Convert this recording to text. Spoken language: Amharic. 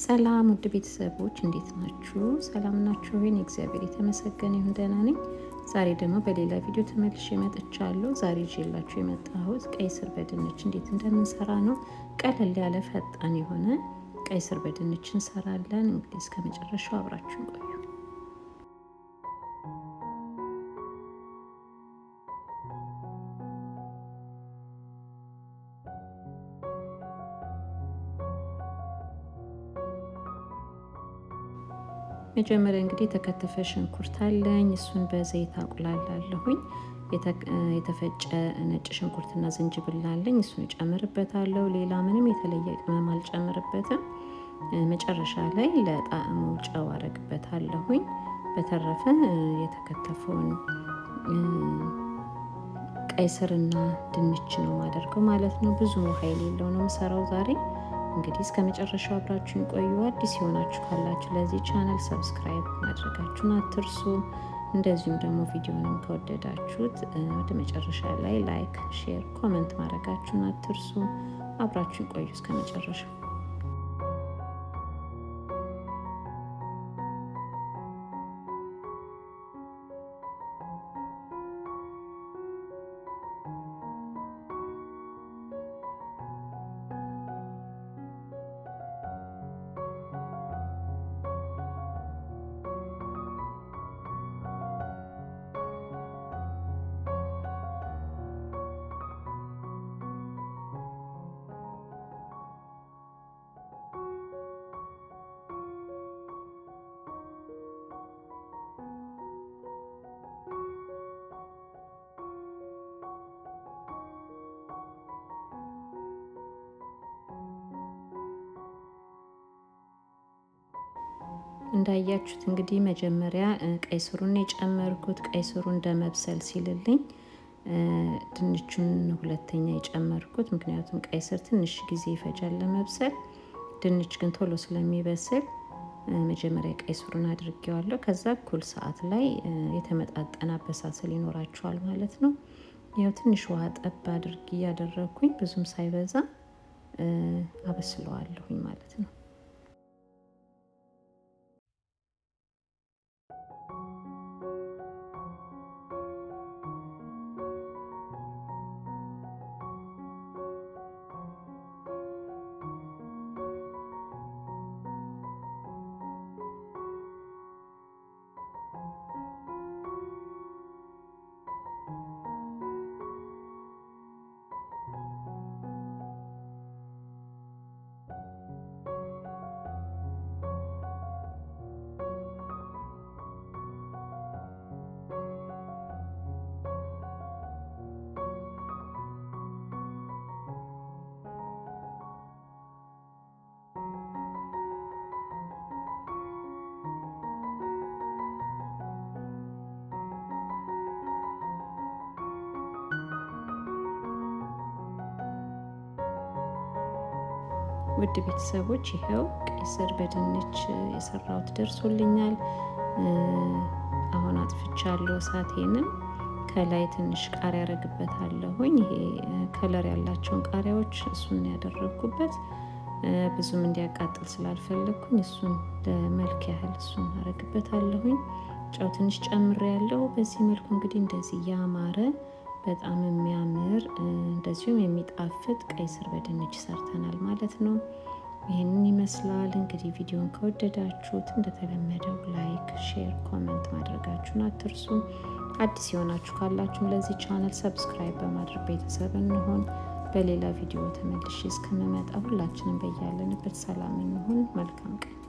ሰላም ውድ ቤተሰቦች እንዴት ናችሁ? ሰላም ናችሁ ወይ? እግዚአብሔር የተመሰገነ ይሁን ደህና ነኝ። ዛሬ ደግሞ በሌላ ቪዲዮ ተመልሼ መጥቻለሁ። ዛሬ ይዤላችሁ የመጣሁት ቀይ ስር በድንች እንዴት እንደምንሰራ ነው። ቀለል ያለ ፈጣን የሆነ ቀይ ስር በድንች እንሰራለን። እንግዲህ እስከ መጨረሻው አብራችሁን ቆዩ። መጀመሪያ እንግዲህ የተከተፈ ሽንኩርት አለኝ። እሱን በዘይት አቁላላለሁኝ። የተፈጨ ነጭ ሽንኩርትና ዝንጅብል አለኝ። እሱን እጨምርበታለሁ። ሌላ ምንም የተለየ ቅመም አልጨምርበትም። መጨረሻ ላይ ለጣዕሙ ጨው አረግበታለሁኝ። በተረፈ የተከተፈውን ቀይ ስርና ድንች ነው የማደርገው ማለት ነው። ብዙ ውሃ የሌለው ነው የምሰራው ዛሬ። እንግዲህ እስከ መጨረሻው አብራችሁን ቆዩ። አዲስ የሆናችሁ ካላችሁ ለዚህ channel subscribe ማድረጋችሁን አትርሱ። እንደዚሁም ደግሞ ቪዲዮንም ከወደዳችሁት ወደ መጨረሻ ላይ like፣ share፣ comment ማድረጋችሁን አትርሱ። አብራችሁን ቆዩ እስከ መጨረሻው። እንዳያችሁት እንግዲህ መጀመሪያ ቀይ ስሩን የጨመርኩት፣ ቀይ ስሩ እንደመብሰል ሲልልኝ ድንቹን ሁለተኛ የጨመርኩት። ምክንያቱም ቀይ ስር ትንሽ ጊዜ ይፈጃል ለመብሰል፣ ድንች ግን ቶሎ ስለሚበስል መጀመሪያ ቀይ ስሩን አድርጌዋለሁ። ከዛ እኩል ሰዓት ላይ የተመጣጠነ አበሳሰል ይኖራቸዋል ማለት ነው። ያው ትንሽ ውሃ ጠብ አድርጌ እያደረግኩኝ ብዙም ሳይበዛ አበስለዋለሁኝ ማለት ነው። ውድ ቤተሰቦች ይሄው ቀይ ስር በድንች የሰራሁት ደርሶልኛል። አሁን አጥፍቻለሁ እሳቴንም። ከላይ ትንሽ ቃሪያ አረግበታለሁኝ። ይሄ color ያላቸውን ቃሪያዎች እሱን ያደረግኩበት ብዙም እንዲያቃጥል ስላልፈለግኩኝ እሱን ለመልክ ያህል እሱን አረግበታለሁኝ። ጨው ትንሽ ጨምሬያለሁ። በዚህ መልኩ እንግዲህ እንደዚህ ያማረ በጣም የሚያምር እንደዚሁም የሚጣፍጥ ቀይ ስር በድንች ሰርተናል ማለት ነው። ይህንን ይመስላል እንግዲህ። ቪዲዮን ከወደዳችሁት እንደተለመደው like፣ share፣ comment ማድረጋችሁን አትርሱ። አዲስ የሆናችሁ ካላችሁም ለዚህ channel subscribe በማድረግ ቤተሰብ እንሆን። በሌላ ቪዲዮ ተመልሼ እስከምመጣ ሁላችንም በያለንበት ሰላም እንሁን። መልካም ቀን።